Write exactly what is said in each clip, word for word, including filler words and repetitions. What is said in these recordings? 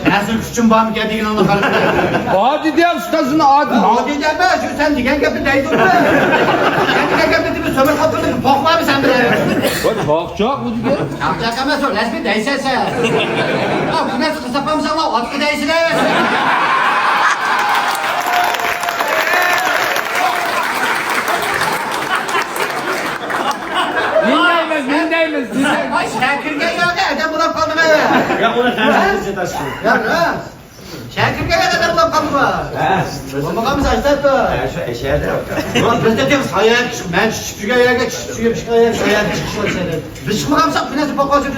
مەن سېنىڭ كۈچۈڭ بارمىكەن دېگىنىڭنى قارىدىم. ئادىدى ئۇستازىنى ئادىدى. ئادىدى ئەمەس، شۇ سەن دېگەن گەپنى دەيدۇ. سەن دېگەن گەپنى دېمە، سۆمۈر قاپلىدىم. پوق بارمۇ سەندە؟ ۋاي، چاقچاق بۇ دېگەن. چاقچاق ئەمەس، ئۇ رەسمىي دەيسەن سەن. ھە، بۇ نەرسە قىلساقلامساڭلار، ئاتقا دەيسىلەر. مىندەيمىز، مىندەيمىز، مىندەيمىز. ۋاي، شەھەرگە كەلگەندە ئادەم بولۇپ قالدىڭ ھە. يا، ئۇنى قەرز تاشقى. يا، راست. شەھەرگە كەلگەن ئادەم بولۇپ قالدىڭ. ھە. بولمىغانمىز ئاشتاتتۇ. ھە، شۇ ئەشەدە. بىزدە تېخى ساياھەت، مەن چۈشۈپ يۈرگەن يەرگە، چۈشۈپ يۈرگەن يەرگە ساياھەت چىقىش بولسا. بىز چىقمىغانمىساق، بۇ نەرسە بولۇپ قالسا.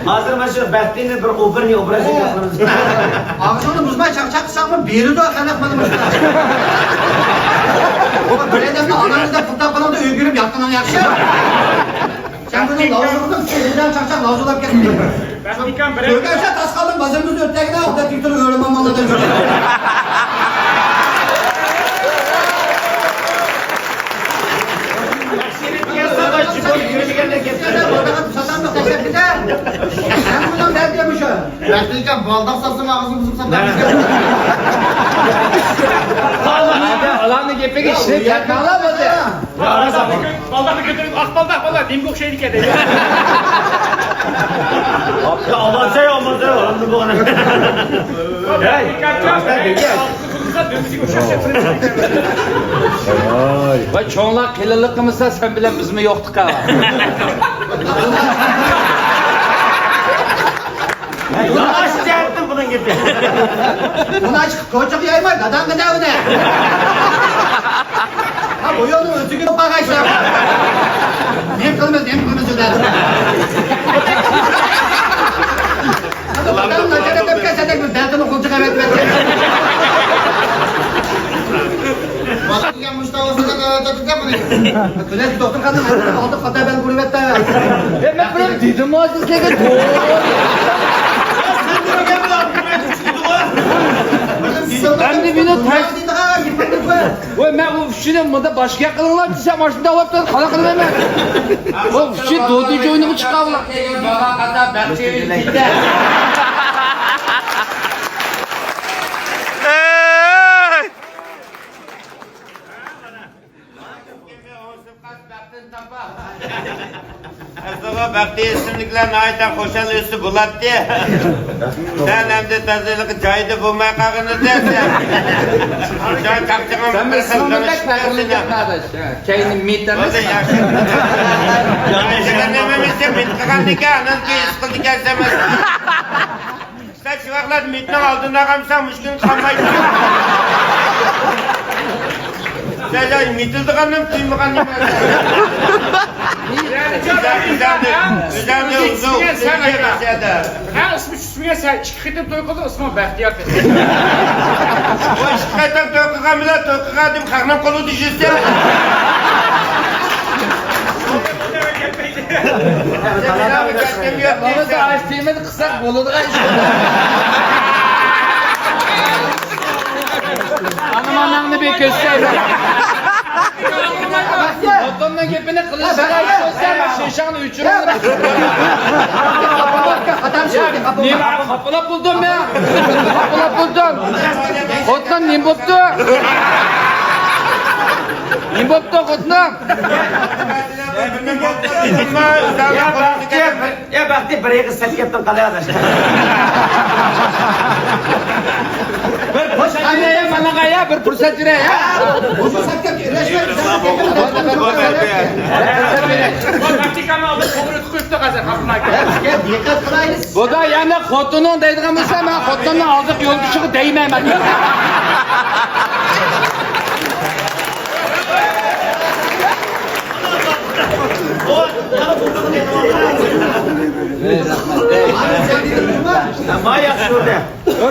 ھازىر مانا شۇ بەختىنى بىر ئوبرىنى ئوبرازىنى قىلىمىز. ئاغزىڭنى بۇزماي چاقچاق قىلساڭمۇ بېرىدۇ قانداق مانا مۇشۇنداق. بىر ئادەمنى ئالايمىز دەپ پۇل تاپقىنىڭدا ئۆيگە كىرىپ ياتقىنىڭ ياخشى. سەن بۇنى لاۋزۇلىدىڭ، سەن بىلەن چاقچاق لاۋزۇلاپ كەتتىڭ. كۆرگەنسە تاس قالدىم، بازىرىمىزدا ئۆتتەگىنە ئوبدان تىكتۇرۇپ ئۆرۈلمەڭلار دەپ. ئۇلارنىڭ گېپىگە ئىشىنىپ كەتمەڭلار بولدى. بالداقنى كۆتۈرۈپ، ئاق بالداق بالا نېمىگە ئوخشايدىكەن دەيدۇ. يا، ئالانچاي ئالماس، ئالدى بولغان. ۋاي، چوڭلار قېلىنلىق قىلمىسا، سەن بىلەن بىزمۇ يوقتۇق ھە. ياخشى جەھەتتىن بۇنىڭ گېپى. بۇنى ئاچىقىپ كوچىغا يايماي، داداڭغا دە ئۇنى. ھا، بۇ يولنىڭ ئۆزىگە باققايسەن. نېمە قىلىمىز، نېمە قىلىمىز دەپ. داداڭ ناچار دەپ كەلسە دەك بىر دەردىنى قولچىغا ئەۋەتىۋەتكەن. بۇلار دوختۇرخانىنىڭ ئالدىدا خاتا بەلگىلىۋەتتى. يا، مەن بىر دېدىم ھازىر سەگە. ئەمدى مېنى تەس-، ۋاي، مەن ئۇ ئۈچىنى مۇندا باشقا قىلىڭلار دېسەم، ماشىنىدا ئالاپ قالاق قىلىمەن مەن. ئۇ ئۈچى دودى جوينىغا چىققان بۇلار. ئەسلىغۇ بەختى ئىسىملىكلەر ناھايىتى خۇشال ئۆسسە بولاتتى. سەن ئەمدى تازىلىقى جايىدا بولماي قالغىنىدى سەن. جاي چاقچىقىڭ بىر خىل بەك تەكلىپ ئەتمەدى. كەينى مىت ئەمەس. نېمە ئەمەس، مىت قىلغاندىكىن ئانان كېيىن ھېس قىلىدىكەنسەن. سەن شۇ ۋاقىتلاردا مىتنىڭ ئالدىندا قالمىساڭ، مۇشۇ كۈن قالمايدۇ. سەن، سەن مىتىلدىغاننىمۇ قۇيمىغان نېمە؟ ئۆزۈڭنى، ئۆزۈڭنى ئۇزۇن، ئۆزۈڭنى يەر. ھە، ئىسمى چۈشمىگەن سەن ئىككى قېتىم توي قىلدىڭ، ئىسمىڭ بەختىيار دېدى. ئۇ ئىككى قېتىم توي قىلغان بىلەن توي قىلغان دېمە، خەقنىڭ قولىدا يۈرسە. قىلساق بولىدىغان ئىش. ئانىماناڭنى بىر كۆرسەم. خوتۇننىڭ گېپىنى قىلىشقا ئىش بولسا، شېشاڭنى ئۆچۈرۈڭ. نېمە خاپىلاپ بولدۇم مەن؟ خاپىلاپ بولدۇم. خوتۇن نېمە بوپتۇ؟ نېمە بوپتۇ خوتۇنۇم؟ يا بەختى، بىر ئېغىز سەت گەپتىن قالاي ئاداش. بىر پۇرسەت بېرەي ماڭا يا، بىر پۇرسەت بېرەي يا. بۇ پۇرسەت گەپ، رەشۋەت، بۇ بەختى كامال ئالدى قوبۇل قويۇپتۇ ھازىر، خاپىلاپ. بۇدا يەنە خوتۇنۇڭ دەيدىغان بولسا، مەن خوتۇننىڭ ھازىرقى يولدىشىغا دەيمەن مەن.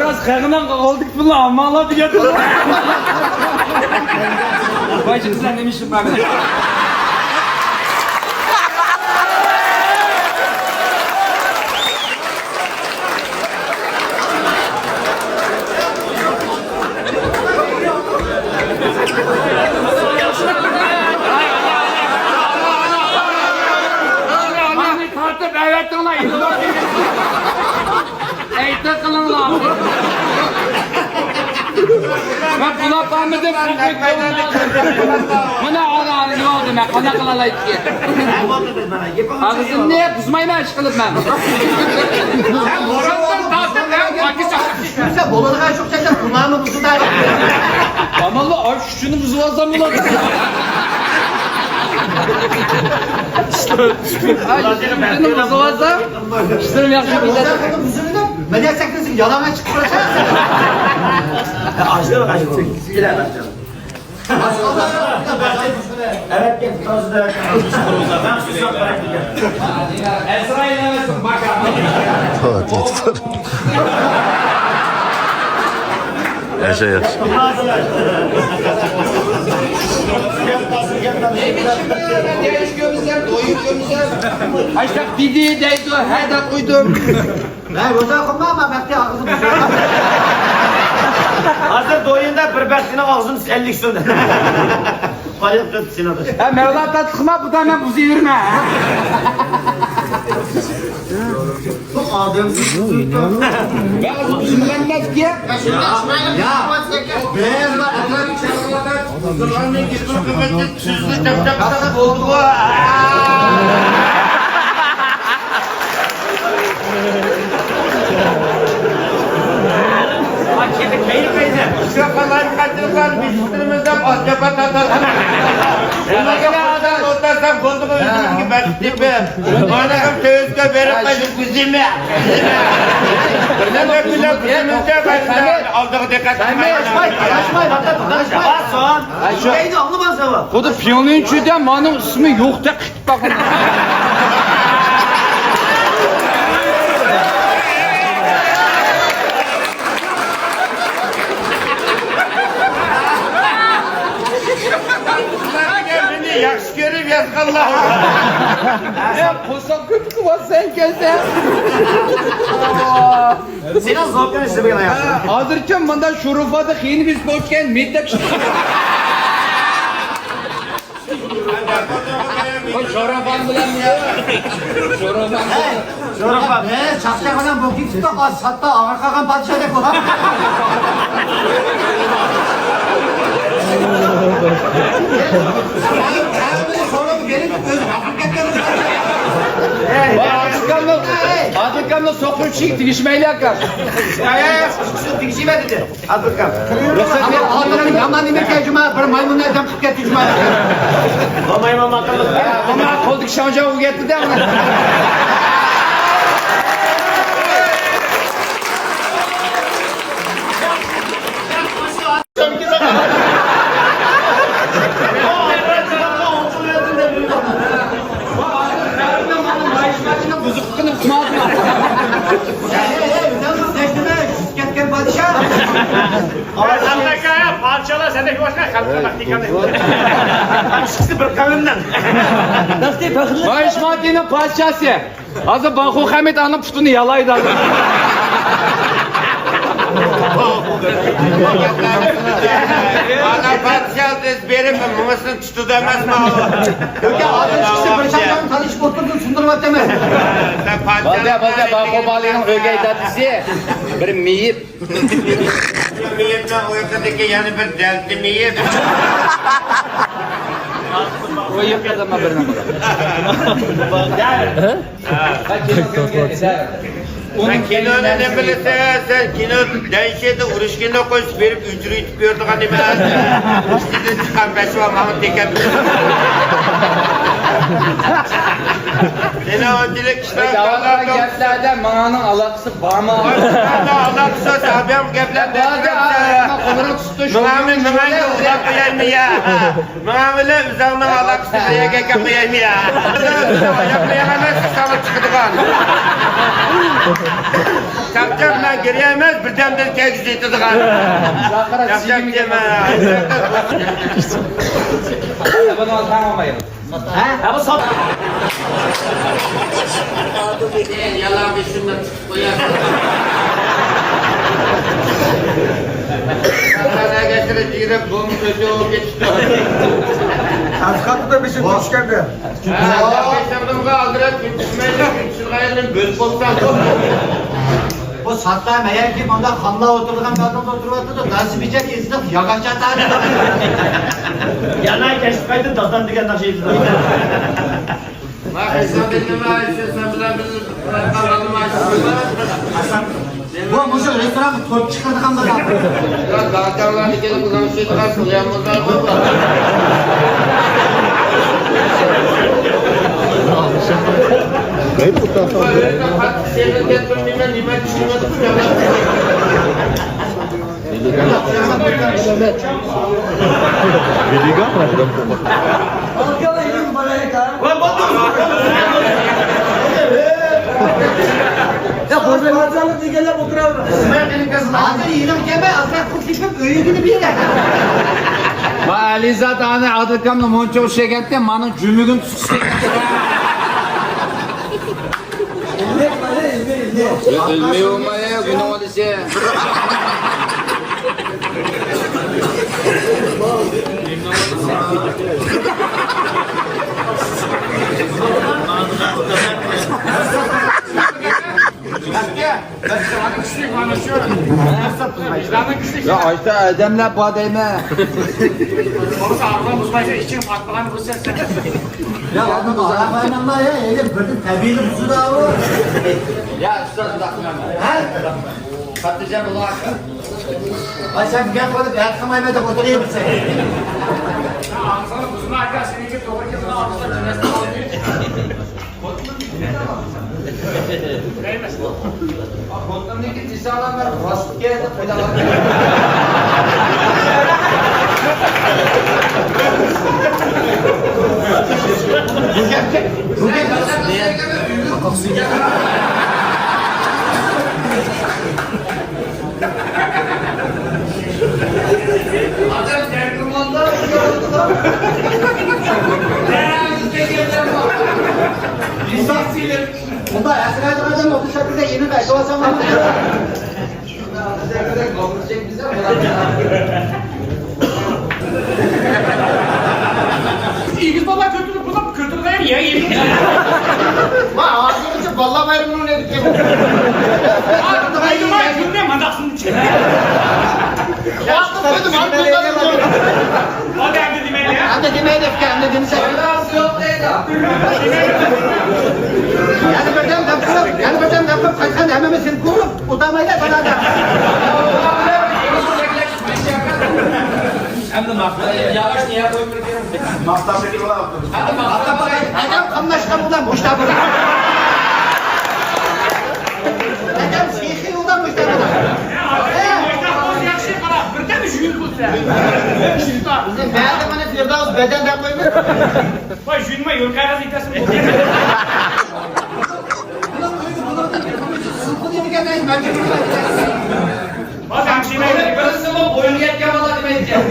راست خەقنىڭ ئالدىكى پۇلنى ئالماڭلار دېگەن. ۋاي، سىلەر نېمە ئىشىڭ بار؟ دەپ ئەۋەتىڭلار، ئېيتىپ قىلىڭلار. مەن بۇلاپ بارمىدىم. مانا ئارا ئارا يولدى، مەن قانداق قىلالايتتىم. ئاغزىمنى بۇزمايمەن ئىشقىلىپ مەن. بولىدىغان شۇ چاغدا بۇلارنى بۇزىدۇ. ئامانلا ئاش ئۈچۈن بۇزۇۋالسام بولىدۇ. ئىشلىرىم ياخشى كېتىدۇ. مەن يەسەكلىسىم يالاڭاچ چىقىپ بارىسەن. ياشا، ياشا. ئاشتاق دېدى دەيدۇ، ھە دەپ قويدۇم. مەن روزا قىلمايمەن، بەختى ئاغزىم. ھازىر دويۇندا بىر بەختىنىڭ ئاغزىنى ئەللىك سۆندى. قايىق تۆت سىنىدى. ھە، مەۋلا تاتلىقما، بۇدا مەن بۇزۇۋېرىمەن. بۇ ئادەم. يا. يا. بىز. تۈزدى، چاقچاق بولدىغۇ. شۇ قالايمىقانچىلىقلارنى بېسىقتۇرىمىز دەپ ئاز جاپا تارتىۋاتىمىز. بۇلارغا ئادەم ئولتۇرسام، قولتۇقى ئۆزىمىزگە بەرىپ تېپىپ، مانا تۆۋەنگە بېرىپ قايتىپ كۈزىمە. بىلەن بىلەن كۈزىمىزدە ئالدىغا دىققەت قىلمايمىز. قاراشماي، قاراشماي، قاراشماي. خۇددى پيونلىنچۈدە مانىڭ ئىسمى يوقتەك قىلىپ باقىمەن. مېنى ياخشى كۆرۈپ يازغانلار. يا، قورساق كۆپۈكى بار سەن كەلسەڭ. سېنىڭ زوكىڭ ئىشلىمەيدۇ يا. ھازىرچە مۇندا شۇرۇفادا خېنى بېسىپ ئولتۇرغان مەكتەپ ئىشلىمەيدۇ. شورپان بىلەن، شورپان بىلەن. شورپان. ھە، چاقچاق بىلەن بوكى تۇتۇپ، ئاز ساتتا ئاغرىپ قالغان پادىشاھدەك بولغان. ئادىل كامىل، ئادىل كامىل سوقۇپ چىقىپ تېگىشمەيلى ئاكا. تېگىشمەيدۇ. ئادىل ئاكام. رۇخسەت بېرىڭ. ئادىل ئاكام، يامان نېمە ئىكەن جۇما، بىر مايمۇن ئادەم قىلىپ كەتتى جۇما. بۇ مايمۇن ماقۇللۇق. ھە، بۇ ما قولدىكى شاڭجاۋ ئۆگەتتى-دە ئۇنى. بۇزۇق قىلىپ قىلماڭ. ھەي، ھەي، ھەي، ئۆزۈڭ بىر دەشنىمە، چۈشۈپ كەتكەن پادىشاھ. ئاكا، پادىشاھلار سەندەك باشقا، خەلققە بەختىيارلىق. ئىككىسى بىر قەۋمنىڭ. بايىشماتىنىڭ پادىشاھسى. ھازىر باخۇ خەمىت ئانىڭ پۇتىنى يالايدۇ. ئانا پادىشاھ بېرىپ مېڭىسىنى تۇتىدۇ ئەمەسمۇ؟ ياكى ئادەم كىشى بىر شاخسان تالىشىپ ئولتۇردۇم، سۇندۇرۇۋاتىمەن. بولدى، بولدى، باخۇ بالىنىڭ ئۆگەي دادىسى بىر مېيىپ. مېيىپنىڭ ئۇيقۇدىكى يەنە بىر دەلتە مېيىپ. ئۇ يۇقىدىمۇ بىرنى. سەن كىنونى نېمە بىلىسەن؟ سەن كىنو دەيشىدە ئۇرۇشكىنى قويسا بېرىپ ئۆچۈرۈۋېتىپ يۈرىدىغان ئەمەس. ئىچىدىن چىققان پەشۋا ماڭا تېكەپ. سېنىڭ ئۇنچىلىك ئىشلار گەپلەردە ماڭانىڭ ئالاقىسى بارمۇ؟ ئالاقىسى ئابىيام گەپلەردە. ماڭا ماڭايدۇ ئۇلاپ قويايمۇ يا؟ ماڭا بىلەن ئۆزۈڭنىڭ ئالاقىسىنى بىر يەرگە ئەكەپ قويايمۇ يا؟ ئاياقلىرىڭ ئەمەس، ساڭا چىقىدىغان. چاقچاق مەن گىرى ئەمەس، بىردەمدىن كەلگۈسى يېتىدىغان. چاقچاق دېمە. ھە؟ ھە، بۇ سات. يالا بېشىمدىن چىقىپ قويار. ئەگەشتۈرۈپ يۈرۈپ، بۇمۇ كۆچۈپ كېتىپتۇ. ئەسقاتىدا بېشىم چۈشكەندە. ھە، بېشىمدىمغا ئالدىراپ كېتىشمەيدۇ. بۆلۈپ بولساڭ. بۇ ساتتا مەيەركى مۇنداق خاملا ئولتۇرىدىغان بەلگىمىز ئولتۇرۇۋاتىدۇ. داسى بىچەك ئېزىق ياغاچ چاتارى. يەنە كەچتە قايتىپ دادام دېگەن ناخشا ئېيتىدۇ. ما قايساڭ دېدىم، ئايسى، سەن بىلەن بىز قالغانما؟ بۇ مۇشۇ رېستورانغا توپ چىقىرىدىغان بىر ئادەم. يا داكارلارنى كېلىپ ئۇزاڭشىدىغان قىليانمىزلار بۇ. سېغىن كەتمەيمەن، نېمە چۈشۈرمەدىم. ھازىر يېنىڭ كەلمەي، ئازراق قۇت تېپىپ ئۆيگە بېرە. ما ئەلىزات ئانى ئادىل ئاكامنى مۇنچە ئوخشايدىكەن، مانا جۈمۈگۈن تۇتۇش. ئۆلمەي بولماي، گۈنىڭ ئالىسى. يا ئايتا ئادەملەر بار دەيمەن. يا ئادەم ئاراقلايمەنلا يا، ئەگەر بىردىن تەبىئىي بۇزىدۇ ئۇ. يا ئۇستاز، ئۇنداق قىلمايمەن. ھە؟ خاتىرجەم بولۇڭ ئاكا. ئاي سەن گەپ قىلىپ ھەق قىلمايمەن دەپ ئولتۇرۇۋېرىسەن. ئاغزىڭنى بۇزما ئاكا، سېنىڭكى توغرا كېلىدىغان ئاغزىڭدا جۈملەسىنى ئالدى. خوتۇننىڭكى دېسەڭلار مەن راست گەپ دەپ قويدۇم. بۇ گەپكە، بۇ گەپ. ئادەم دەرگۇماندا ئۇندا ھەسرەت ئادەم ئوتتۇز سەككىزدە يېنىپ ئەكىۋالسام. ئېگىز بالا كۆتۈرۈپ بولۇپ كۆتۈرگەن يا يېنىپ. ما ھازىرغىچە باللا بايرىمىنى ئوينىدىك. ئايدىماي كۈندە مانداقسىنچە. ۋاقىت قويدۇم. ھازىر ئەمدى دېمەيلى يا. ئەمدى دېمەيلى ئۇكا، ئەمدى دېمىسەك. يەنە بىردەم دەپ قىلىپ، يەنە بىردەم دەپ قىلىپ قايتقاندا ھەممىمىز سېنى كۆرۈپ ئۇتالمايلى بالادە. ئەمدى ماختاپ ياغاچنى يەپ قويۇپ بېرىڭ. ماختاپ بېرىڭ. ئادەم قاملاشقان بولار مۇشتا بولار. ئادەم سېخىي بولار مۇشتا بولار. ياخشى قارا، بىردەم يۈز بولسا. مەدە مانا فىردەۋس بەدەن دەپ قويما. ۋاي، يۈنمە يول قەغەز ئېيتەسىڭ. بىرسىمۇ بويۇڭ يەتكەن بالا دېمەيدىكەن.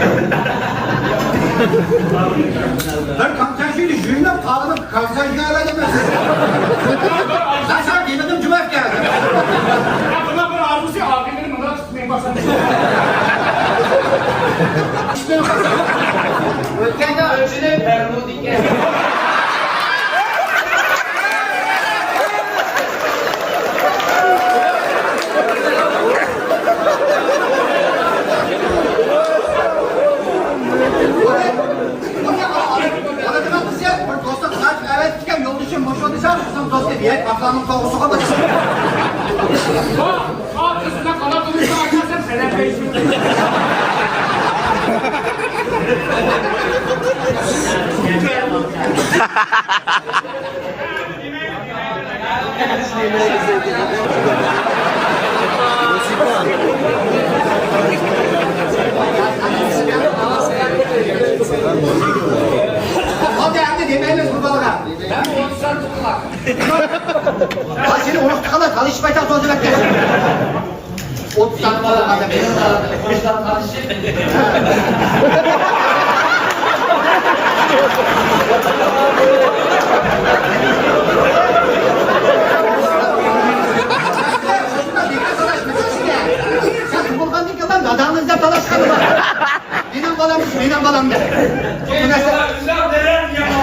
بىر كامچاشنى يۈنلەپ قالغىنى كامچاشنى ئالاي دېمەس. قاچان دېمىدىم جۈمەككە. بۇلار بىر ئارمىسى ئاغىنىنى مۇنداق تۇتماي باشلىدى. ئۆتكەندە ئۆچىنى بەرمۇدىكەن. ھا، سېنى ئۇرۇق چىقىلا، تالىشىپ ئايتاق سۆزلەپ كەل. ئوتتۇز سانتىم بولغان ئادەم. سەن تۇغۇلغاندىن كېيىن داداڭنى ئىزدەپ تالاشقانما؟ مېنىڭ بالام، مېنىڭ بالام دەپ. بۇ نەرسە. ئۇنداق دېمەڭ، يامان.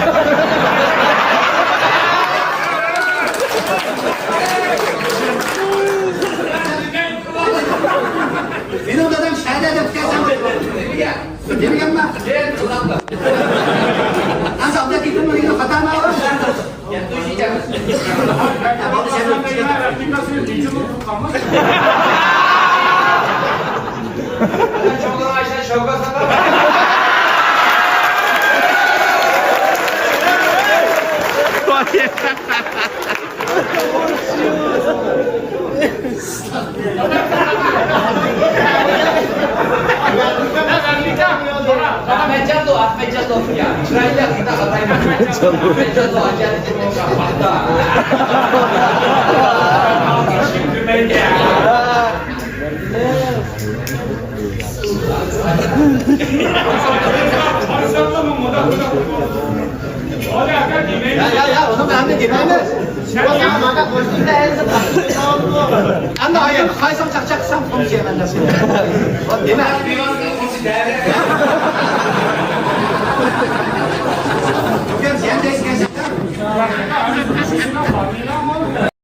ئەخمەتجان دو، ئەخمەتجان دو. ئەخمەتجان دو. يا، يا، يا، ئۇنى مەن دېمەيمەن. ئەمدى ئايەن قايسىڭ چاقچاق قىلسام، قومۇش يەمەن دەپ. دېمە.